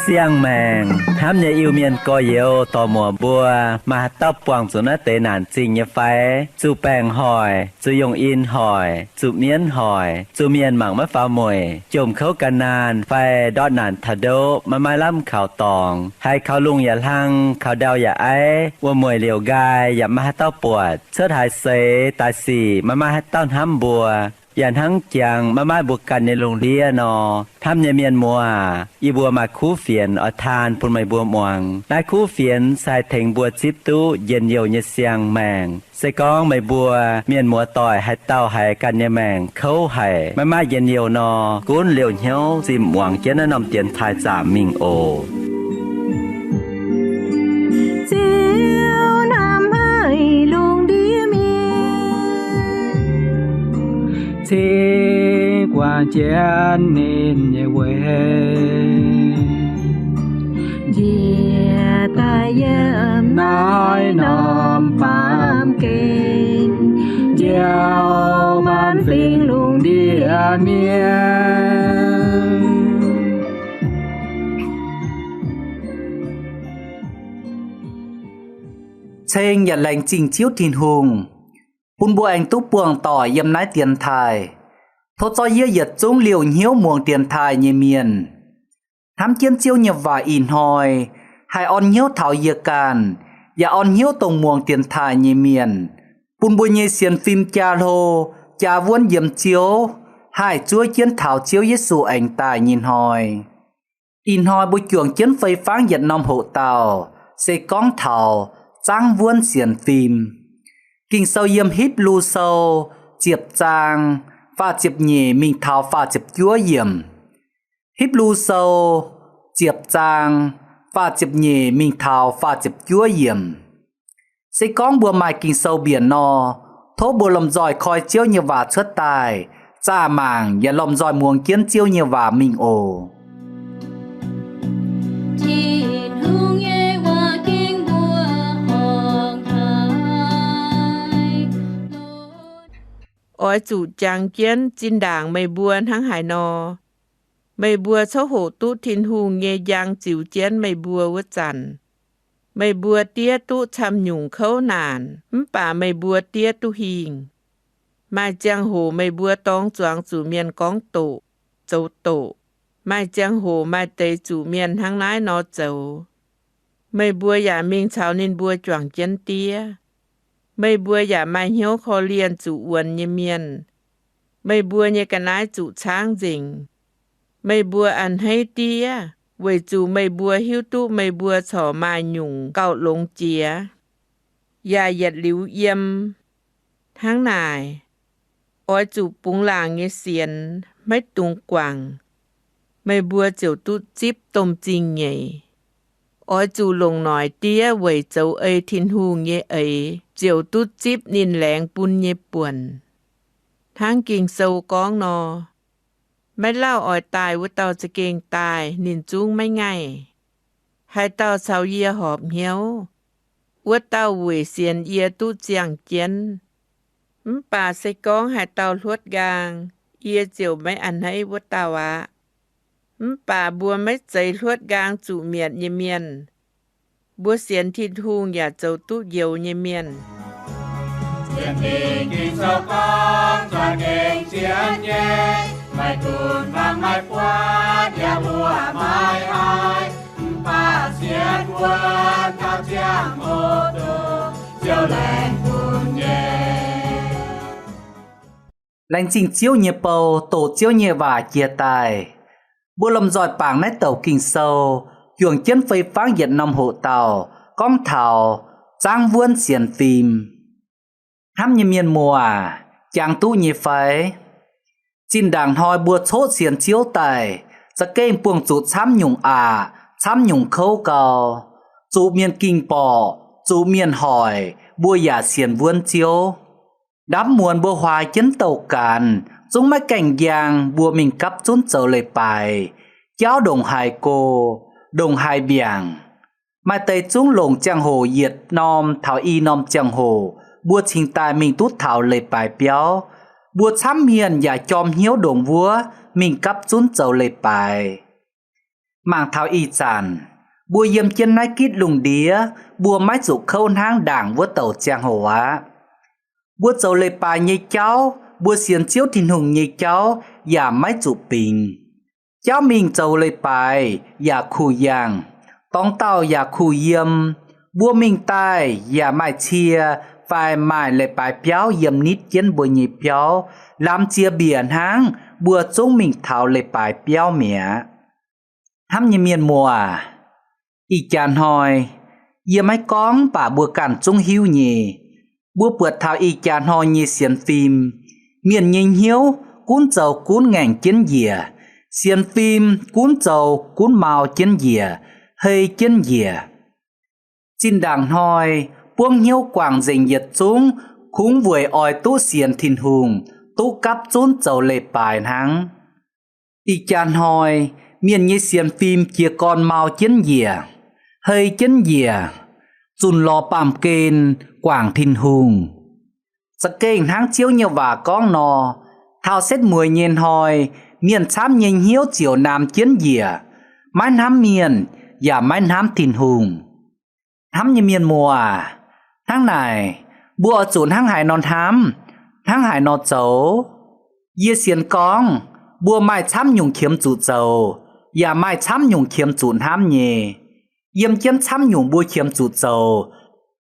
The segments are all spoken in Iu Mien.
Siang-maengc hnamv nyei Iu-Mienh gorx-youz dorc-muoc mbuo, maaih haaix dauh buangh zuqc naaiv deix naanc zingh nyei fai? Zuqc baengc hoic, zuqc yungh in hoic, zuqc mienv hoic, zuqc mienh mangc maiv faaux mueic, jomc kouv gan naanh fai ndortv naanc taux ndoqv maiv maaih lamh kaux dorngx, haiz kaux lungh yaac hlang, kaux ndau yaac aiv, wuom-mueic liouc nqaai yaac maiv maaih haaix dauh buatc, cuotv haaix seix daaih sic maiv maaih haaix dauh hnamv mbuo, yaac hnangv jangx maiv maaih mbuo ganh nyei lungh ndiev nor, hnamv nyei mienh muoz aac, yie mbuo maaih kuv fienx oix taan bun meih mbuo muangx. Naaiv kuv fienx se haih tengx mbuo zipv duqv njien-youh nyei siang-maengc. Se gorngv meih mbuo mienh muoz-doic haaix dauh haiz ganh nyei maengc kouv haic, maiv maaih njien-youh nor, gunv liouh hnyouv zinh muangx jienv naaiv norm dienx taaih zaamc mingh oc. Ziouv hnamv haic lungh ndiev mienh, cingx guangc jienv ninh nyei weic, njiec daaih yiem naaiv norm baamh gen, njoux maanc fingx lungh ndiev mienh. Ceng yaac laengz zingh Ziouv Tin-Hungh, bun mbuo aengx duqv buangh doic yiem naaiv dienx taaih. Tov zorqv yie yietc zungv liouh hnyouv muangx dienx taaih nyei mienh, hnamv jienv Ziouv nyei waac ih hnoi, haih orn hnyouv taux yie ganh, yaac orn hnyouv dongh muangx dienx taaih nyei mienh, bun mbuo nyei sienx fim jaa hlo, jaa wuonv yiem Ziouv, haih zuov jienv taux Ziouv Yesu aengx daaih nyei hnoi. Ih hnoi mbuo juangc jienv fei fangv yietc norm hoqc dauh, se gorngv taux zaangv wuonv sienx fim. Ging-Sou yiem Hipv^lu Sou ziepc zaang faah ziepc nyeic mingh taux faah ziepc juov yiemc. Hipv^lu Sou ziepc zaang faah ziepc nyeic mingh taux faah ziepc juov yiemc. Se gorngv mbuo maaih Ging-Sou mbienc nor, tov mbuo lomh nzoih koi Ziouv nyei waac cuotv daaih, zaah mangc yaac lomh nzoih muangx jienv Ziouv nyei waac mingh oc. Tin-Hungh nyei waac ging mbuo horngc haic. Oix zuqc jangx jienv zinh ndaangc meih mbuo hnangv haaix nor. Meih mbuo coqv hoqc duqv Tin-Hungh nyei njang ziux jienv meih mbuo wuov zanc, meih mbuo diev duqv camv nyungc kouv naanc, mv baac meih mbuo diev duqv hingh. Maaih ziangh hoc meih mbuo dorng zuangx zuqc mienh gorngv doqc, zoux doqc. Maaih ziangh hoc maaih deix zuqc mienh hnangv naaiv nor zoux. Meih mbuo yaac mingh caux ninh mbuo juangc jienv diev. Meih mbuo yaac maaih hnyouv korv-lienh zuqc wuonx nyei mienh. Meih mbuo nyei ga'naaiv zuqc caangv nzengc. Meih mbuo a'hneiv diev weic zuqc meih mbuo hiuv duqv meih mbuo corc maaih nyungc gauh longx jiex, yaac yietc liuz yiem. Hnangv naaic, oix zuqc bungx laangc nyei sienx, maiv dungx guangc, meih mbuo ziouc duqv zipv domh zingh nyeic. Oix zuqc longc noic diev weic zoux ei Tin-Hungh nyei eix, ziouc duqv zipv ninh laengz bun nyei buonc. Hnangv Ging-Sou gorngv nor, maiv lauh oix daaih wuov dauh za'gengh daaih, ninh zungv maiv ngaih. Haaix dauh caux yie horpc hnyouv, wuov dauh weic sienx yie duqv ziangh jienv. Mv baac se gorngv haaix dauh hluotv nqaang, yie ziouc maiv a'hneiv wuov dauh aqv. Mv baac mbuo maiv zeiz hluotv nqaang zuqc mietc nyei mienh. Mbuo sienx Tin-Hungh yaac zoux duqv njoux nyei mienh. Laengz zingh Ziouv nyei bou, doqc Ziouv nyei waac jiex daaih. Mbuo lomh nzoih bangc naaiv douc Ging-Sou, juangc jienv fei fangv yietc norm hoqc dauh, gorngv taux zaangv wuonv sienx fim. Hnamv nyei mienh muoz, jangx duqv nyei fai? Zinh ndaangc hnoi mbuo coqv sienx Ziouv daaih, za'gengh buangh zuqc camv nyungc aqc, camv nyungc kouv gau, zuqc mienh ging-borqc, zuqc mienh hoic, mbuo yaac sienx wuonv Ziouv. Ndamv muonz mbuo huaax jienv douh gaanx, zungv maiv gaengh njang mbuo mingh gapv zunv zoux leiz-baaix, jauv ndongc haaix go, ndongc haaix mbiaangc. Maaih deix zungv longc ziangh hoc yietc norm taux i norm ziangh hoc mbuo cingx daaih mingh duqv taux leiz-baaix biauv. Mbuo camv mienh yaac jorm hnyouv ndongc wuov mingh gapv zunv zoux leiz-baaix. Mangc taux ih zanc, mbuo yiem jienv naaiv gitv lungh ndiev, mbuo maiv zuqc kouv hnangv ndaangc wuov douc ziangh hoc aqv. Mbuo zoux leiz-baaix nyei jauv, mbuo sienx Ziouv Tin-Hungh nyei jauv yaac maiv zuqc bingx. Jauv mingh zoux leiz-baaix yaac kuh yangh, dorngx dauh yaac kuh yiem. Mbuo mingh daaih yaac maaih cie fai maaih leiz-baaix biauv yiem nitv jienv mbuo nyei biauv, lamz ziex mbiec hnangv mbuo zungv mingh taux leiz-baaix biauv mi'aqv. Hnamv nyei mienh muoz, ih jaax hnoi, yie maiv gorngv mv baac mbuo ganh zungv hiuv nyei. Mbuo buatc taux ih jaax hnoi nyei sienx fim, mienh nyei hnyouv gunv zoux gunv ngaengc jienv njiec. Sienx fim gunv zoux gunv mau jienv njiec, hei jienv njiec. Zinh ndaangc hnoi, buangv hnyouv guangc nzengc yietc zungv kungx weic oix duqv sienx Tin-Hungh, duqv gapv zunv zoux leiz-baaix hnangv. Ih jaax hnoi, mienh nyei sienx fim jiez gorn mau jienv njiec, hei jienv njiec, zunc lorz baamh gen guangc Tin-Hungh. Za'gengh hnangv Ziouv nyei waac gorngv nor, taux setv mueiz nyei hnoi, mienh camv nyei hnyouv ziouc naamx jienv njiec, maiv hnamv mienh yaac maiv hnamv Tin-Hungh. Hnamv nyei mienh muoz, hnangv naaic, mbuo oix zuqc hnangv haaix nor hnamv, hnangv haaix nor zoux? Yie sienx gorngv, mbuo maaih camv nyungc qiemx zuqc zoux, yaac maaih camv nyungc qiemx zuqc hnamv nyei. Yiem jienv camv nyungc mbuo qiemx zuqc zoux,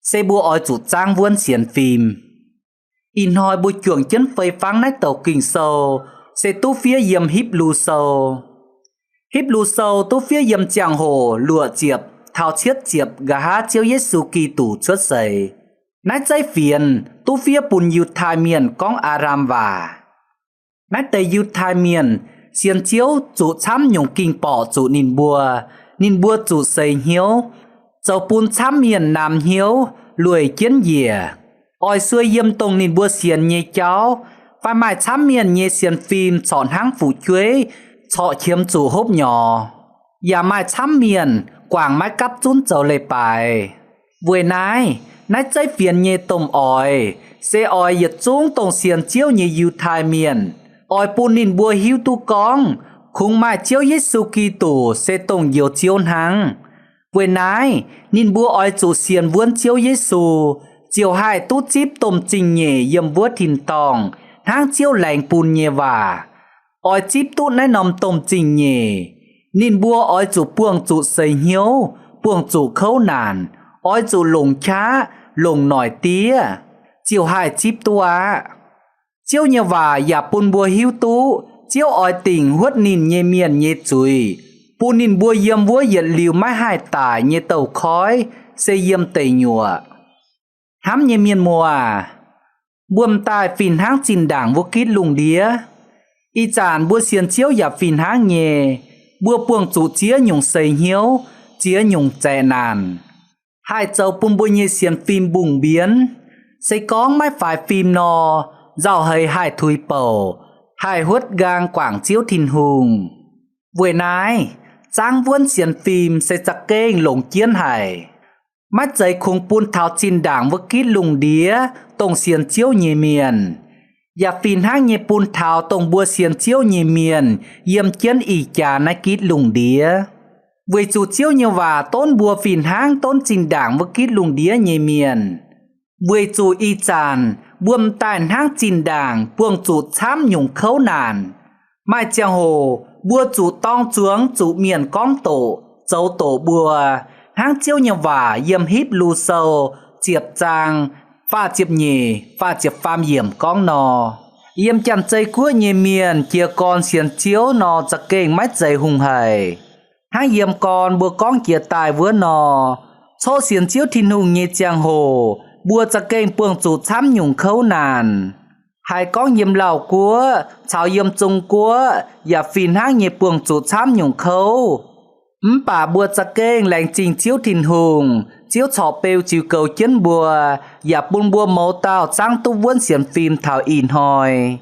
se mbuo oix zuqc zaangv wuonv sienx fim. Ih hnoi mbuo juangc jienv fei fangv naaiv douc Ging-Sou, se duqv fiev yiem Hipv^lu Sou. Hipv^lu Sou duqv fiev yiem ziangh hoc luoqc ziepc taux cietv ziepc nqa'haav Ziouv Yesu Giduc cuotv seix. Naaiv zeiv fienx duqv fiev bun Yiutai Mienh gorngv Aa^ndam waac. Naaiv deix Yiutai Mienh sienx Ziouv zuqc camv nyungc ging-borqc zuqc ninh mbuo. Ninh mbuo zuqc seix hnyouv, zoux bun camv mienh naamx hnyouv, lueic jienv njiec. Oix suei yiem dongh ninh mbuo sienx nyei jauv, fai maaih camv mienh nyei sienx fim corc hnangv fu'jueiv corc qiemx zuqc hopv nyorx. Yaac maaih camv mienh guangc maiv gapv zunv zoux leiz-baaix. Weic naaiv, naaiv zeiv fienx nyei domh oix se oix yietc zungv dongh sienx Ziouv nyei Yiutai Mienh, oix bun ninh mbuo hiuv duqv gorngv kungx maaih Ziouv Yesu Giduc se dongh Njoux Ziouv hnangv. Weic naaiv ninh mbuo oix zuqc sienx wuonv Ziouv Yesu, ziouc haih duqv zipv domh zingh nyeic yiem wuov tin-dorngh hnangv Ziouv laengz bun nyei waac. Oix zipv duqv naaiv norm domh zingh nyeic, ninh mbuo oix zuqc buangh zuqc seix hnyouv, buangh zuqc kouv naanc, oix zuqc longc qaqv, longc noic diev, ziouc haih zipv duqv aqv. Ziouv nyei waac yaac bun mbuo hiuv duqv Ziouv oix dingc huotv ninh nyei mienh nyei zuiz, bun ninh mbuo yiem wuov yietc liuz maiv haih daic nyei douz-koiv, se yiem deic nyuoqc. Hnamv nyei mienh muoz, mbuo m'daaih fih hnangv zinh ndaangc wuov gitv lungh ndiev. Ih zanc mbuo sienx Ziouv yaac fih hnangv nyei. Mbuo buangh zuqc ziex nyungc seix hnyouv, ziex nyungc zaeqc naanc, haih zoux bun mbuo nyei sienx fim mbungh mbienv. Se gorngv maiv faix fim nor, nzauh heix haih tuix bouc, haih huotv nqaang guangc Ziouv Tin-Hungh. Weic naaiv, zaangv wuonv sienx fim se za'gengh longc jienv haic. Maiv zeiz kungx bun taux zinh ndaangc wuov gitv lungh ndiev dongh sienx Ziouv nyei mienh, yaac fih hnangv nyei bun taux dongh mbuo sienx Ziouv nyei mienh yiem jienv ih jaax naaiv gitv lungh ndiev. Weic zuqc Ziouv nyei waac donv mbuo fih hnangv donv zinh ndaangc wuov gitv lungh ndiev nyei mienh. Weic zuqc ih zanc mbuo m'daaih hnangv zinh ndaangc buangh zuqc camv nyungc kouv naanc. Maaih ziangh hoc mbuo zuqc dorng zuangx zuqc mienh gorngv doqc, zoux doqc mbuo, hnangv Ziouv nyei waac yiem Hipv^lu Sou ziepc zaang faah ziepc nyeic, faah ziepc faam yiemc gorngv nor, yiem Janx-Zei Guoqv nyei mienh jiez gorn sienx Ziouv nor za'gengh maiv zeiz hungh haic. Hnangv yiem gorn mbuo gorngv jiex daaih wuov nor, coqv sienx Ziouv Tin-Hungh nyei ziangh hoc mbuo za'gengh buangh zuqc camv nyungc kouv naanc. Haiz gorngv yiem Lauv Guoqv caux yiem Zong Guoqv yaac fih hnangv nyei buangh zuqc camv nyungc kouv. Mv baac mbuo za'gengh laengz zingh Ziouv Tin-Hungh, Ziouv corc beu ziux goux jienv mbuo, yaac bun mbuo mouz dauh zaangv duqv wuonv sienx fim taux ih hnoi.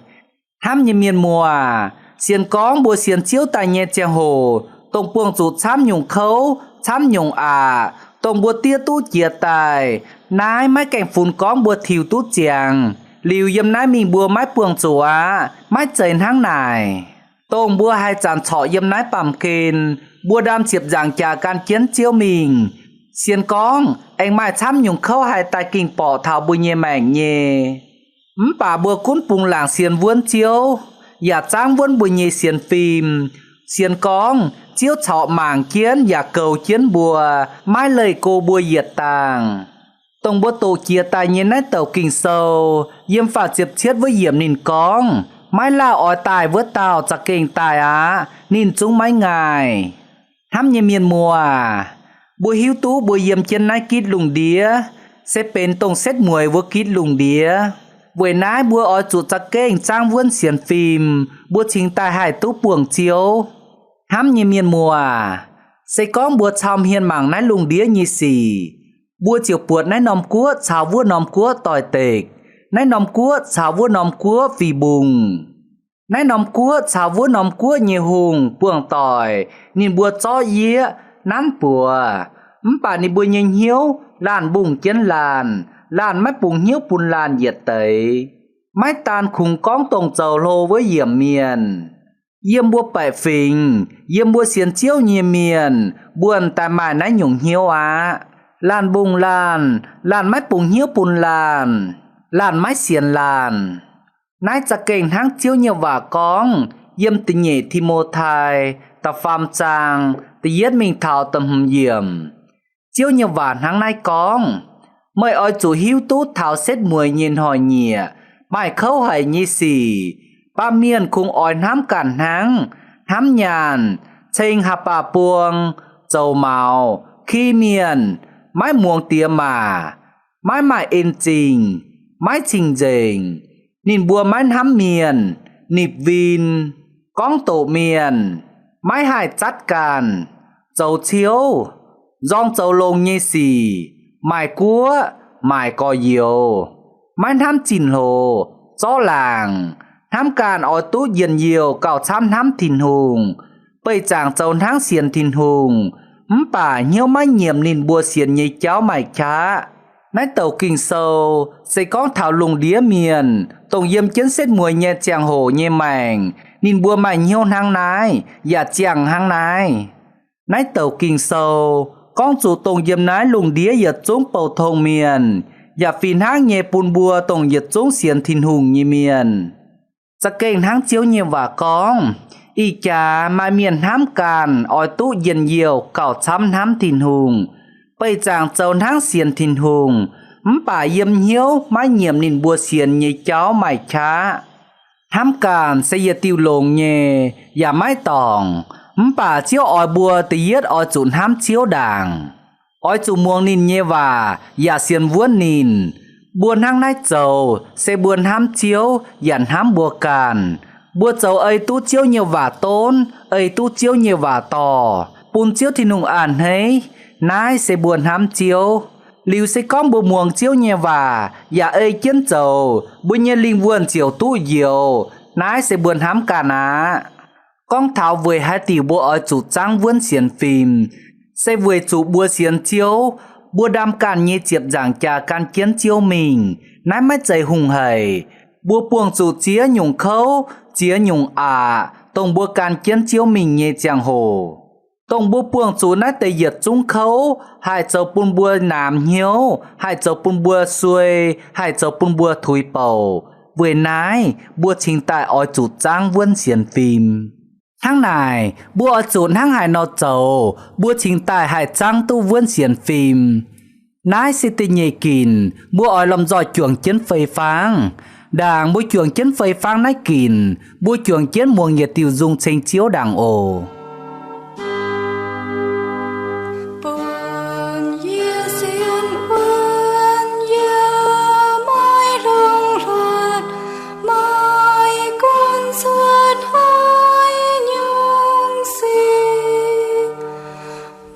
Hnamv nyei mienh muoz, sienx gorngv mbuo sienx Ziouv daaih nyei ziangh hoc, dongh buangh zuqc camv nyungc kouv, camv nyungc aqc, dongh mbuo diev duqv jiez daaih. Naaiv maiv gaengh funx gorngv mbuo tiux duqv ziangx, liuz yiem naaiv mingh mbuo maiv buangh zuqc aqv. Maiv zeiz hnangv naaic. Dongh mbuo haaix zanc corc yiem naaiv baamh gen, mbuo ndaam ziepc nzaangc jaax gan jienv Ziouv mingh, sienx gorngv aengx maaih camv nyungc kouv haih daaih ging borqc taux mbuo nyei maengc nyei. Mv baac mbuo gunv bungx laangc sienx wuonv Ziouv, yaac zaangv wuonv mbuo nyei sienx fim, sienx gorngv Ziouv corc mangc jienv yaac goux jienv mbuo, maiv leih go mbuo yietc dangh. Dongh mbuo doqc jiex daaih nyei naaiv douc Ging-Sou, yiem faah ziepc cietv wuov yiemc ninh gorngv, maiv lauh oix daaih wuov dauh za'gengh daaih aqv. Ninh zungv maiv ngaih. Hnamv nyei mienh muoz, mbuo hiuv duqv mbuo yiem jienv naaiv gitv lungh ndiev se benx dongh setv mueiz wuov gitv lungh ndiev. Weic naaiv mbuo oix zuqc za'gengh zaangv wuonv sienx fim, mbuo cingx daaih haih duqv buangh Ziouv. Hnamv nyei mienh muoz, se gorngv mbuo cau hmien mangc naaiv lungh ndiev nyei sic, mbuo ziouc buatc naaiv norm guoqv caux wuov norm guoqv doix-dekc, naaiv norm guoqv caux wuov norm guoqv fih mbungh. Naaiv norm guoqv caux wuov norm guoqv nyei hungh buangh doic, ninh mbuo zorqv yieqv nanv buoz, mv baac ninh mbuo nyei hnyouv laanh mbungh jienv laanh, laanh maiv bungx hnyouv bun laanh yietc deix. Maiv daan kungx gorngv dongh zoux hlo wuov yiemc mienh, yiem mbuo baeqc fingx, yiem mbuo sienx Ziouv nyei mienh, mbuo daaih maaih naaiv nyungc hnyouv aqv. Laanh mbungh laanh, laanh maiv bungx hnyouv bun laanh, laanh maiv sienx laanh. Naaiv za'gengh hnangv Ziouv nyei waac gorngv yiem da'nyeic Ti^mo^tai da'faam zaang da'yietv mingh taux da'hmz yiemc. Ziouv nyei waac hnangv naaiv gorngv, meih oix zuqc hiuv duqv taux setv mueiz nyei hnoi-nyieqc, maaih kouv haic nyei sic. Baamh mienh kungx oix hnamv ganh hnangv, hnamv nyaanh, ceng haac baac buong, zoux maux, ki mienh, maiv muangx diex maac, maiv maaih en zingh, maiv cing-nzengc. Ninh mbuo maiv hnamv mienh, nipc win, gorngv doqc mienh, maiv haih zatv ganh, zoux ciouv, nzorng zoux longx nyei sic, maaic guoqv, maaic gorx-youz, maiv hnamv zinh hloz, zorqv laangc, hnamv ganh oix duqv njien-youh gauh camv hnamv Tin-Hungh, beih zaangc zoux hnangv sienx Tin-Hungh, mv baac hnyouv maiv nyiemc ninh mbuo sienx nyei jauv maaih qaqv. Naaiv douc Ging-Sou se gorngv taux lungh ndiev mienh, dongh yiem jienv setv mueiz nyei ziangh hoc nyei maengc, ninh mbuo maaih hnyouv hnangv naaiv, yaac ziangh hnangv naaiv. Naaiv douc Ging-Sou gorngv zuqc dongh yiem naaiv lungh ndiev yietc zungv bouh tong mienh, yaac fih hnangv nyei bun mbuo dongh yietc zungv sienx Tin-Hungh nyei mienh. Za'gengh hnangv Ziouv nyei waac gorngv, ih jaax maaih mienh hnamv ganh oix duqv njien-youh gauh camv hnamv Tin-Hungh, beih zaangc zoux hnangv sienx Tin-Hungh, mv baac yiem hnyouv maiv nyiemc ninh mbuo sienx nyei jauv maaih qaqv. Hnamv ganh se yietc diuh longx nyei, yaac maiv dorngc. Mv baac Ziouv oix mbuo da'yietv oix zuqc hnamv Ziouv ndaangc. Oix zuqc muangx ninh nyei waac yaac sienx wuonv ninh. Mbuo hnangv naaiv zoux se mbuo hnamv Ziouv yaac hnamv mbuo ganh. Mbuo zoux ei duqv Ziouv nyei waac donv, ei duqv Ziouv nyei waac dorh, bun Ziouv Tin-Hungh a'hneiv. Naaiv se mbuo hnamv Ziouv. Liuz se gorngv mbuo muangx Ziouv nyei waac yaac ei jienv zoux, mbuo nyei lingh wuonh ziouc duqv njoux. Naaiv se mbuo hnamv ganh aqv. Gorngv taux weic haaix diuc mbuo oix zuqc zaangv wuonv sienx fim, se weic zuqc mbuo sienx Ziouv, mbuo ndaam ganh nyei ziepc nzaangc jaax gan jienv Ziouv mingh. Naaiv maiv zeiz hungh haic. Mbuo buangh zuqc ziex nyungc kouv, ziex nyungc aqc, dongh mbuo gan jienv Ziouv mingh nyei ziangh hoc. Dongh mbuo buangh zuqc naaiv deix yietc zungv kouv haih zoux bun mbuo naamx hnyouv, haih zoux bun mbuo suei, haih zoux bun mbuo tuix bouc. Weic naaiv mbuo cingx daaih oix zuqc zaangv wuonv sienx fim. Hnangv naaic, mbuo oix zuqc hnangv haaix nor zoux, mbuo cingx daaih haih zaangv duqv wuonv sienx fim? Naaiv se da'nyeic ginc, mbuo oix lomh nzoih juangc jienv fei fangv. Ndaangc mbuo juangc jienv fei fangv naaiv ginc, mbuo juangc jienv muangx yietc diuh nzung ceng Ziouv ndaangc oc. Bun yie sienx wuonv yie maiv longc hluotv, maiv gunv cuotv haaix nyungc sic,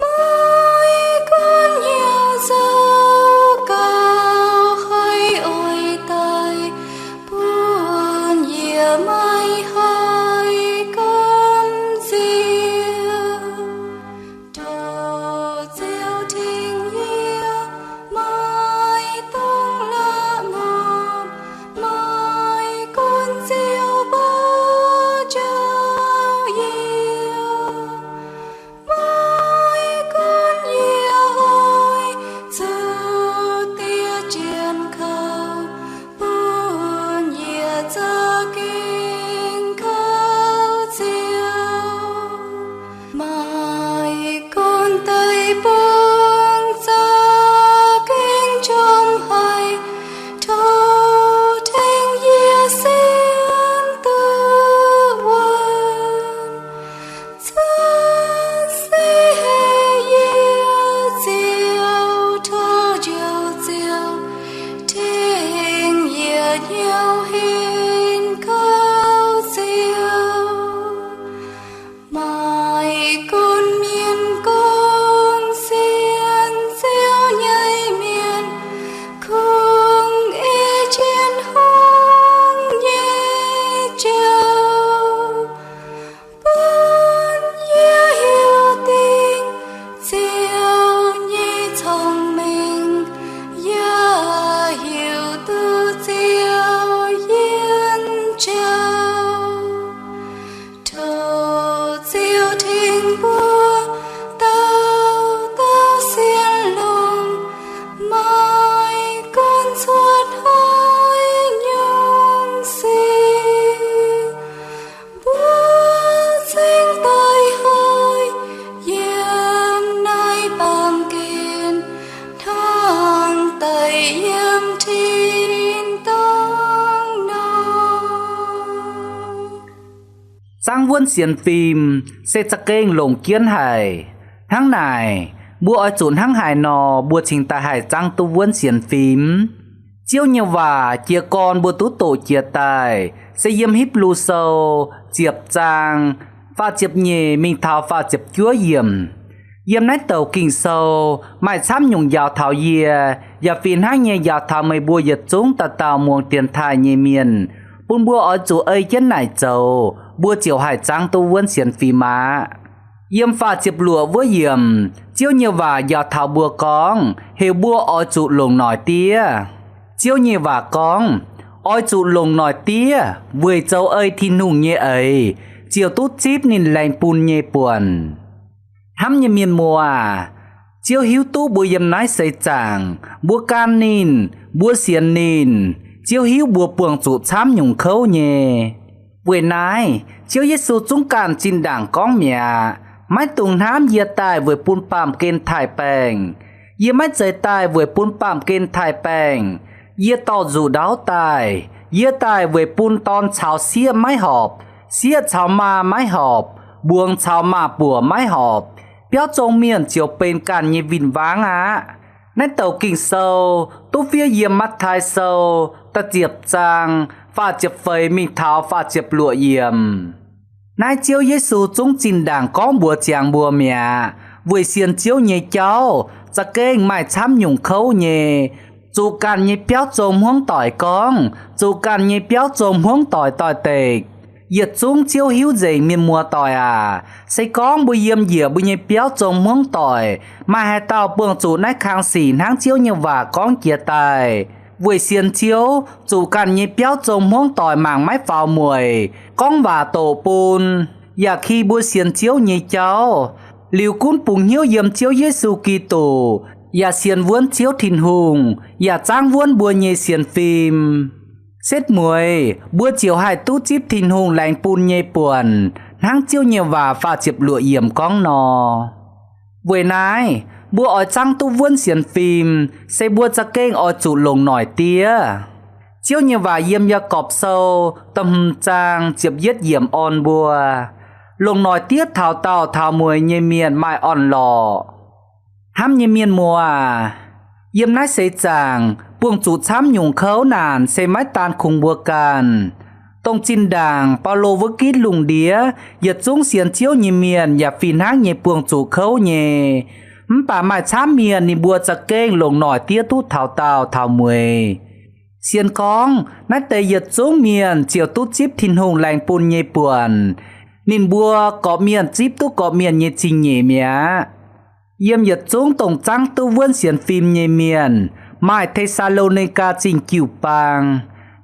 maiv gunv hnyouv sou gauh haih oix daaih, bun yie maiv haih gamh nziex. Wuonv sienx fim se za'gengh longc jienv haic. Hnangv naaic, mbuo oix zuqc hnangv haaix nor mbuo cingx daaih haih zaangv duqv wuonv sienx fim? Ziouv nyei waac jiez gorn mbuo duqv doqc jiex daaih se yiem Hipv^lu Sou ziepc zaang faah ziepc nyeic mingh taux faah ziepc juov yiemc. Yiem naaiv douc Ging-Sou maaih camv nyungc njaaux taux yie, yaac fih hnangv nyei njaaux taux meih mbuo yietc zungv dauh dauh muangx dienx taaih nyei mienh, bun mbuo oix zuqc ei jienv naaic zoux, mbuo ziouc haih zaangv duqv wuonv sienx fim aqv. Yiem faah ziepc luoqc wuov yiemc, Ziouv nyei waac njaaux taux mbuo gorngv heuc mbuo oix zuqc longc noic diev. Ziouv nyei waac gorngv, oix zuqc longc noic diev weic zoux ei Tin-Hungh nyei eix, ziouc duqv zipv ninh laengz bun nyei buonc. Hnamv nyei mienh muoz aac, Ziouv hiuv duqv mbuo yiem naaiv seix zaangc, mbuo gan ninh, mbuo sienx ninh, Ziouv hiuv mbuo buangh zuqc camv nyungc kouv nyei. Weic naaiv, Ziouv Yesu zungv ganh zinh ndaangc gorngv mi'aqv, maiv dungx hnamv yie daaih weic bun baamh gen taaih-baengh. Yie maiv zeiz daaih weic bun baamh gen taaih-baengh. Yie dorh nzuqc ndaauv daaih. Yie daaih weic bun dorn caux sieqv maiv horpc, sieqv caux maaz maiv horpc, mbuangz caux maaz-buoc maiv horpc, biauv zong mienh ziouc benx ganh nyei win-wangv aqv. Naaiv douc Ging-Sou duqv fiev yiem Matv^tai Sou da'ziepc zaang faah ziepc feix mingh taux faah ziepc luoqc yiemc. Naaiv Ziouv Yesu zungv zinh ndaangc gorngv mbuox ziangx mbuo mi'aqv. Weic sienx Ziouv nyei jauv za'gengh maaih camv nyungc kouv nyei. Zuqc ganh nyei biauv zong hmuangv doic gorngv, zuqc ganh nyei biauv zong hmuangv doic doix-dekc. Yietc zungv Ziouv hiuv nzengc, mienh muoz-doic aac. Se gorngv mbuo yiem njiec mbuo nyei biauv zong hmuangv doic, maaih haaix dauh buangh zuqc naaiv kang sic hnangv Ziouv nyei waac gorngv jiex daaih? Weic sienx Ziouv, zuqc ganh nyei biauv zong hmuangv doic mangc maiv faaux mueic, gorngv waac doqc bun, yaac ki mbuo sienx Ziouv nyei jauv. Liuz gunv bungx hnyouv yiem Ziouv Yesu Giduc, yaac sienx wuonv Ziouv Tin-Hungh, yaac zaangv wuonv mbuo nyei sienx fim, setv mueiz mbuo ziouc haih duqv zipv Tin-Hungh laengz bun nyei buonc, hnangv Ziouv nyei waac faah ziepc luoqc yiemc gorngv nor. Weic naaiv, mbuo oix zaangv duqv wuonv sienx fim, se mbuo za'gengh oix zuqc longc noic diev. Ziouv nyei waac yiem Yaagorpc Sou da'hmz zaang ziepc yietv yiemc orn mbuo, longc noic diev taux daauh taux mueiz nyei mienh maaih orn-lorqc. Hnamv nyei mienh muoz aac, yiem naaiv seix zaangc buangh zuqc camv nyungc kouv naanc se maiv daan kungx mbuo ganh. Dongh zinh ndaangc Baulo wuov gitv lungh ndiev, yietc zungv sienx Ziouv nyei mienh yaac fih hnangv nyei buangh zuqc kouv nyei. Mv baac maaih camv mienh ninh mbuo za'gengh longc noic diev duqv taux daauh taux mueiz. Sienx gorngv naaiv deix yietc zungv mienh ziouc duqv zipv Tin-Hungh laengz bun nyei buonc. Ninh mbuo gorqv-mienh zipv duqv gorqv-mienh nyei zingh nyeic mi'aqv. Yiem yietc zungv dongh zaangv duqv wuonv sienx fim nyei mienh maaih Te^saa^lo^ni^gaa Zingh jiu-baang.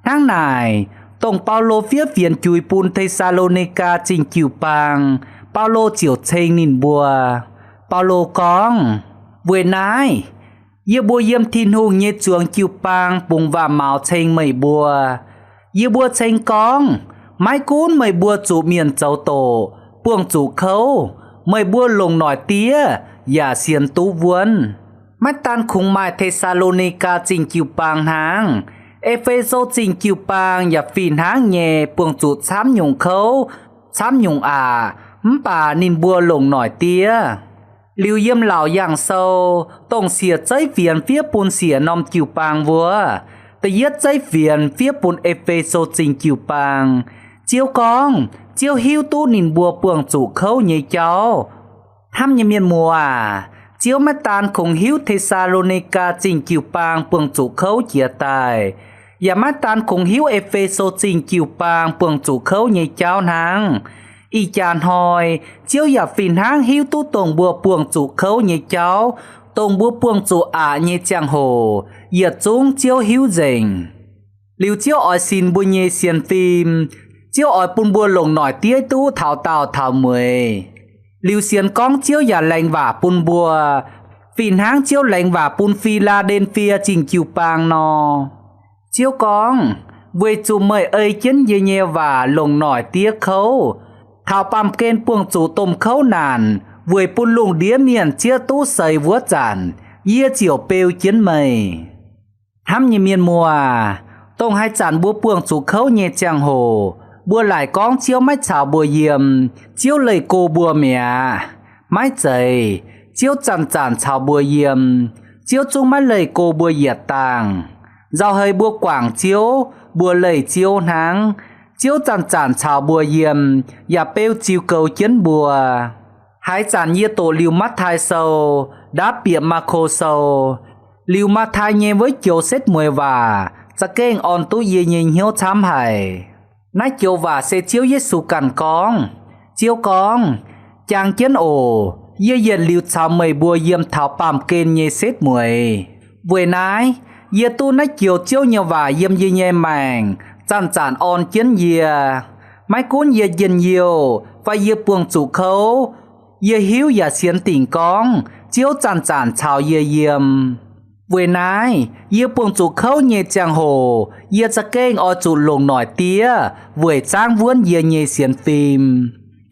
Hnangv naaic, dongh Baulo fiev fienx juix bun Te^saa^lo^ni^gaa Zingh jiu-baang, Baulo ziouc ceng ninh mbuo. Baulo gorngv, weic naaiv, yie mbuo yiem Tin-Hungh nyei zuangx jiu-baang bungx waac-maux ceng meih mbuo. Yie mbuo ceng gorngv, maiv gunv meih mbuo zuqc mienh zoux doqc, buangh zuqc kouv, meih mbuo longc noic diev yaac sienx duqv wuonv. Maiv daan kungx maaih Te^saa^lo^ni^gaa Zingh jiu-baang hnangv, E^fe^so Zingh jiu-baang yaac fih hnangv nyei buangh zuqc camv nyungc kouv, camv nyungc aqc, mv baac ninh mbuo longc noic diev. Liuz yiem Laauc Yaangh Sou, dongh siec zeiv fienx fiev bun siec norm jiu-baang wuov, da'yietv zeiv fienx fiev bun E^fe^so Zingh jiu-baang. Ziouv gorngv, Ziouv hiuv duqv ninh mbuo buangh zuqc kouv nyei jauv. Hnamv nyei mienh muoz aac, Ziouv maiv daan kungx hiuv Te^saa^lo^ni^gaa Zingh jiu-baang buangh zuqc kouv jiex daaih, yaac maiv daan kungx hiuv E^fe^so Zingh jiu-baang buangh zuqc kouv nyei jauv hnangv. Ih jaax hnoi, Ziouv yaac fih hnangv hiuv duqv dongh mbuo buangh zuqc kouv nyei jauv, dongh mbuo buangh zuqc aqc nyei ziangh hoc, yietc zungv Ziouv hiuv nzengc. Liuz Ziouv oix sinx mbuo nyei sienx fim. Ziouv oix bun mbuo longc noic diev duqv taux daauh taux mueiz. Liuz sienx gorngv Ziouv yaac laengz waac bun mbuo, fih hnangv Ziouv laengz waac bun Fi^laa^nden^fie Zingh jiu-baang nor. Ziouv gorngv, weic zuqc meih ei jienv yie nyei waac longc noic diev kouv, taux baamh gen buangh zuqc domh kouv naanc weic bun lungh ndiev mienh zieqv duqv seix wuov zanc, yie ziouc beu jienv meih. Hnamv nyei mienh muoz aac, dongh haaix zanc mbuo buangh zuqc kouv nyei ziangh hoc, Mbuo laaic gorngv Ziouv maiv caux mbuo yiem, Ziouv leih go mbuo mi'aqv. Maiv zeiz. Ziouv zanc-zanc caux mbuo yiem. Ziouv zungv maiv leih go mbuo yietc dangh. Nzauh heix mbuo guangc Ziouv, mbuo leih Ziouv hnangv. Ziouv zanc-zanc caux mbuo yiem, yaac beu ziux goux jienv mbuo. Haaix zanc yie doqc liuz Matv^taai Sou, ndaamv bieqc Maako Sou, liuz Matv^taai nyei wuov joux setv mueiz waac za'gengh orn duqv yie nyei hnyouv camv haic. Naaiv joux waac se Ziouv Yesu ganh gorngv. Ziouv gorngv, Jang jienv oc. Yie yietc liuz caux meih mbuo yiem taux baamh gen nyei setv mueiz. Weic naaiv, yie duqv naaiv joux Ziouv nyei waac yiem yie nyei maengc zanc-zanc orn jienv yie. Maiv gunv yie njien-youh fai yie buangh zuqc kouv, yie hiuv yaac sienx dingc gorngv Ziouv zanc-zanc caux yie yiem. Weic naaiv, yie buangh zuqc kouv nyei ziangh hoc yie za'gengh oix zuqc longc noic diev weic zaangv wuonv yie nyei sienx fim.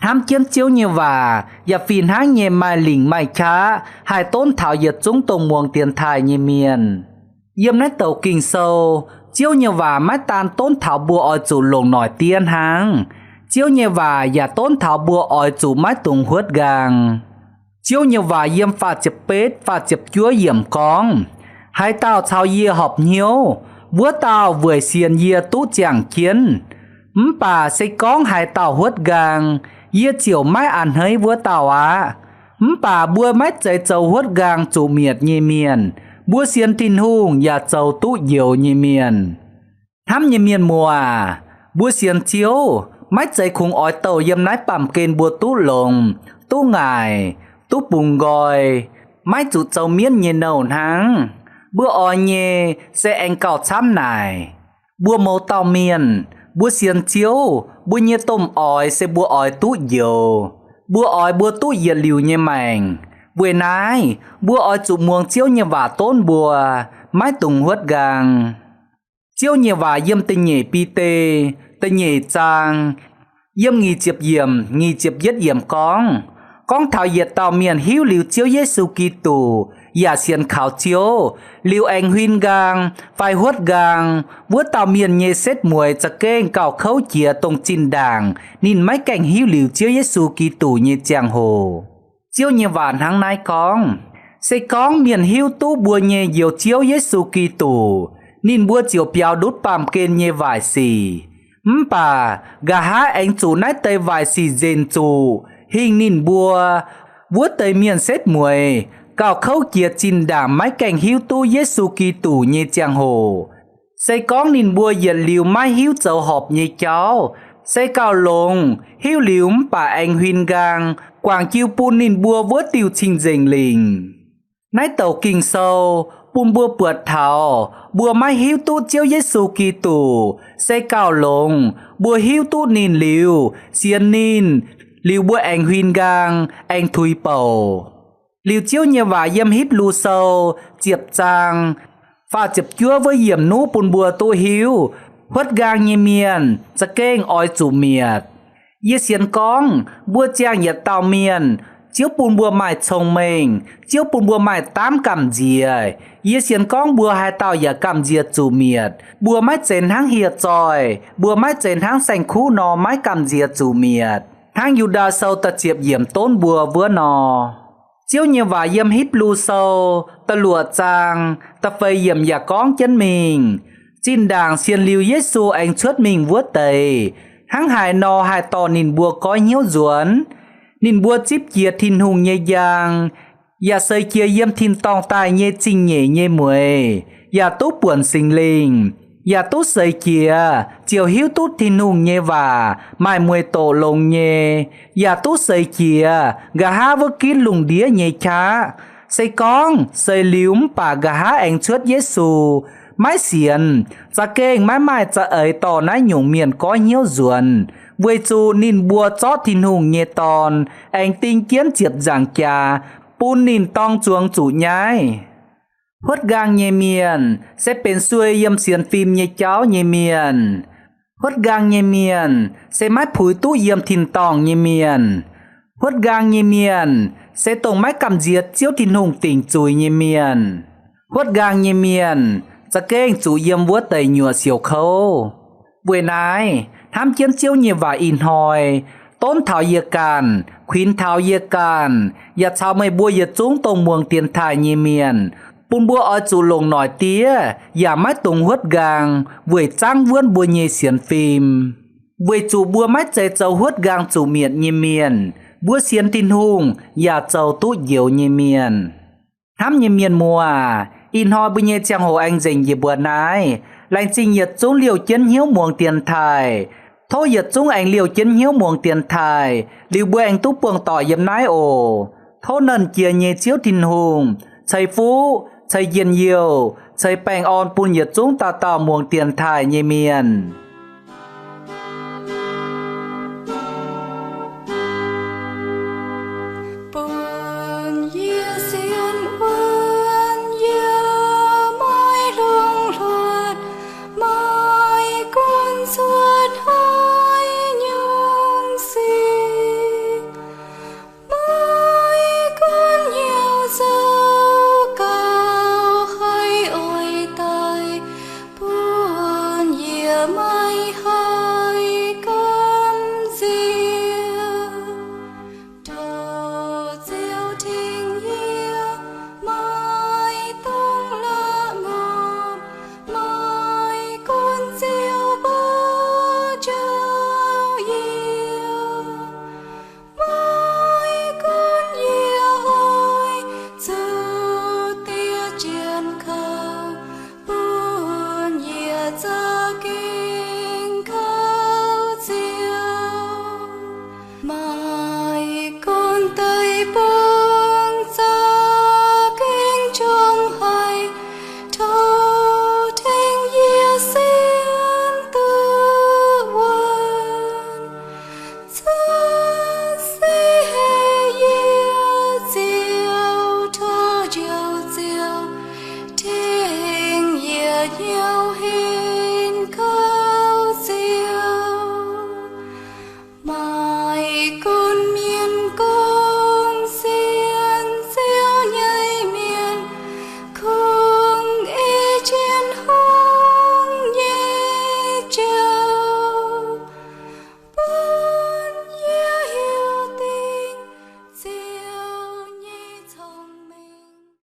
Hnamv jienv Ziouv nyei waac yaac fih hnangv nyei maaih lingc maaih qaqv haih donv taux yietc zungv dongh muangx dienx taaih nyei mienh. Yiem naaiv douc Ging-Sou, Ziouv nyei waac maiv daan donv taux mbuo oix zuqc longc noic diev hnangv. Ziouv nyei waac yaac donv taux mbuo oix zuqc maiv dungx huotv nqaang. Ziouv nyei waac yiem faah ziepc betv, faah ziepc juov yiemc gorngv, Haaix dauh caux yie horpc hnyouv, wuov dauh weic sienx yie duqv ziangh jienv. Mv baac se gorngv haaix dauh huotv nqaang, yie ziouc maiv a'hneiv wuov dauh aqv. Mv baac mbuo maiv zeiz zoux huotv nqaang zuqc mietc nyei mienh. Mbuo sienx Tin-Hungh yaac zoux duqv njoux nyei mienh. Hnamv nyei mienh muoz, mbuo sienx Ziouv maiv zeiz kungx oix douh yiem naaiv baamh gen mbuo duqv longx, duqv ngaaic, duqv bungx nqoi, maiv zuqc zoux mienv nyei nouh hnangv. Mbuo oix nyei se aengx gauh camv naaic. Mbuo mouz dauh mienh, mbuo sienx Ziouv, mbuo nyei domh oix se mbuo oix duqv njoux. Mbuo oix mbuo duqv yietc liuz nyei maengc. Weic naaiv, mbuo oix zuqc muangx Ziouv nyei waac donv mbuo, maiv dungx huotv nqaang. Ziouv nyei waac yiem da'nyeic Bide, da'nyeic zaang, yiem nyic ziepc yiemc, nyic ziepc yietv yiemc gorngv, gorngv taux yietc dauh mienh hiuv liuz Ziouv Yesu Giduc yaac sienx kaux Ziouv, liuz aengx huin nqaang fai huotv nqaang, wuov dauh mienh nyei setv mueiz za'gengh gauh kouv jiex dongh zinh ndaangc ninh maiv gaengh hiuv liuz Ziouv Yesu Giduc nyei ziangh hoc. Ziouv nyei waac hnangv naaiv gorngv, Se gorngv mienh hiuv duqv mbuo nyei Njoux Ziouv Yesu Giduc, ninh mbuo ziouc biaux ndutv baamh gen nyei waaic sic. Mv baac nqa'haav aengx zuqc naaiv deix waaic sic nzenc zuqc hingh ninh mbuo, wuov deix mienh setv mueiz gauh kouv jiex zinh ndaangc maiv gaengh hiuv duqv Yesu Giduc nyei ziangh hoc. Se gorngv ninh mbuo yietc liuz maiv hiuv zoux horpc nyei jauv, se gauh longx, hiuv liuz mv baac aengx huin nqaang, guangc jiu bun ninh mbuo wuov diuh cing-nzengc lingc. Naaiv douc Ging-Sou bun mbuo buatc taux mbuo maiv hiuv duqv Ziouv Yesu Giduc, se gauh longx, mbuo hiuv duqv ninh liuz, sienx ninh, liuz mbuo aengx huin nqaang, aengx tuix bouc. Liuz Ziouv nyei waac yiem Hipv^lu Sou ziepc zaang faah ziepc juov wuov yiemc nuqv bun mbuo duqv hiuv, huotv nqaang nyei mienh za'gengh oix zuqc mietc. Yie sienx gorngv mbuo ziangh yietc dauh mienh, Ziouv bun mbuo maaih cong-mengh, Ziouv bun mbuo maaih daamv gamh nziex. Yie sienx gorngv mbuo haaix dauh yaac gamh nziex zuqc mietc. Mbuo maiv zeiz hnangv hieh zoih, mbuo maiv zeiz hnangv saeng-kuv nor maiv gamh nziex zuqc mietc, hnangv Yu^ndaa Sou da'ziepc yiemc donv mbuo wuov nor. Ziouv nyei waac yiem Hipv^lu Sou da'luoqc zaang da'feix yiemc yaac gorngv jienv mingh, zinh ndaangc sienx liuz Yesu aengx cuotv mingh wuov deix, hnangv haaix nor haih dorh ninh mbuo goiv hnyouv nzuonx. Ninh mbuo zipv jiez Tin-Hungh nyei njang, yaac seix jiez yiem tin-dorngh daaih nyei zingh nyeic nyei mueiz, yaac duqv buonc Singx Lingh, yaac duqv seix jiez ziouc hiuv duqv Tin-Hungh nyei waac maaih mueiz doqc longx nyei, yaac duqv seix jiez nqa'haav wuov ginv lungh ndiev nyei qaqv. Se gorngv seix liuz mv baac nqa'haav aengx cuotv Yesu, maiv sienx, za'gengh maiv maaih za'eix dorh naaiv nyungc mienh goiv hnyouv nzuonx, weic zuqc ninh mbuo zorqv Tin-Hungh nyei Dorn, aengx ding jienv ziepc nzaangc jaax bun ninh dorng zuangx zuqc nyaiv. Huotv nqaang nyei mienh se benx suei yiem sienx fim nyei jauv nyei mienh. Huotv nqaang nyei mienh se maiv puix duqv yiem tin-dorngh nyei mienh. Huotv nqaang nyei mienh se dongh maiv gamh nziex Ziouv Tin-Hungh dingc zuiz nyei mienh. Huotv nqaang nyei mienh za'gengh zuqc yiem wuov deix nyuoqc siouc kouv. Weic naaiv, hnamv jienv Ziouv nyei waac ih hnoi, donv taux yie ganh, kuinx taux yie ganh, yaac caux meih mbuo yietc zungv dongh muangx dienx taaih nyei mienh, bun mbuo oix zuqc longc noic diev yaac maiv dungx huotv nqaang weic zaangv wuonv mbuo nyei sienx fim. Weic zuqc mbuo maiv zeiz zoux huotv nqaang zuqc mietc nyei mienh, mbuo sienx Tin-Hungh yaac zoux duqv njoux nyei mienh. Hnamv nyei mienh muoz aac, ih hnoi mbuo nyei ziangh hoc aengx nzengc yie mbuo naaiv. Laengz zingh yietc zungv liouh jienv hnyouv muangx dienx taaih. Tov yietc zungv aengx liouh jienv hnyouv muangx dienx taaih, liuz mbuo aengx duqv buangh doic yiem naaiv oc. Tov Nernh Jiex nyei Ziouv Tin-Hungh ceix fuqv, ceix njien-youh, ceix baengh orn bun yietc zungv dauh dauh muangx dienx taaih nyei mienh. Bun yie sienx wuonv, yie maiv longc hluotv, maiv gunv cuotv haaix nyungc sic, maiv gunv hnyouv zoux gauh haih oix daaih, bun yie maiv haih gamh nziex. Tov Ziouv tengx yie, maiv dungx la'maah, maiv gunv Ziouv mbuo jouh yie, maiv gunv yie oix zuqc diev jienv kouv, bun yie za'gengh kouv Ziouv. Maiv gunv deic-bung za'gengh njongc haic, tov tengx yie sienx duqv wuonv. Cuotv seix haic yie Ziouv, tov Njoux Ziouv tengx yie hnyouv